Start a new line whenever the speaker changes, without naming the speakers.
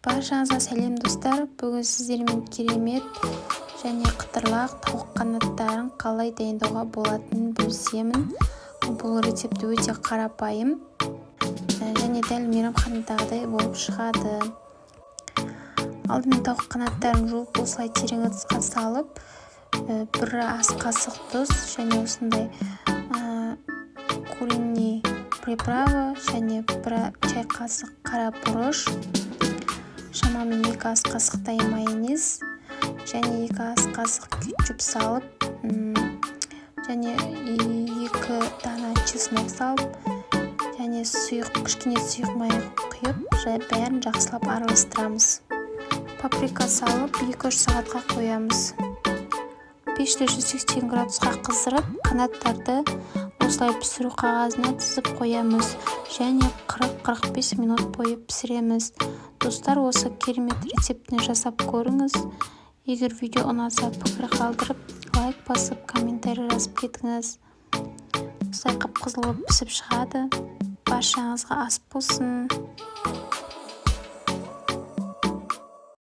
Баршаңызға сәлем, достар! Бүгін сіздермен керемет және қытырлақ тауық қанаттарын қалай дайындауға болатынын бөлісемін. Бұл рецепт өте қарапайым және дәл мейрамханадағыдай болып шығады. Алдымен тауық қанаттарын жуып, осылай терең ыдысқа салып, 1 ас қасық тұз және осындай куриный приправа және 1 чай қасық қара бұрыш, шамамен 2 ас қасықтай майонез және 2 ас қасық кетчуп салып және екі дана чеснок салып және сұйық, кішкене сұйық май құйып, бәрін жақсылап араластырамыз. Паприка салып, 2-3 сағатқа қоямыз. Пешті 180 градусқа қыздырып, қанаттарды осылай пісіру қағазына тізіп қоямыз және 40-45 минут бойы пісіреміз. Достар, осы керемет рецептіні жасап көріңіз. Егер видео ұнаса, пікір қалдырып, лайк басып, комментарий жазып кетіңіз. Осылай қып-қызыл болып пісіп шығады. Баршаңызға ас болсын!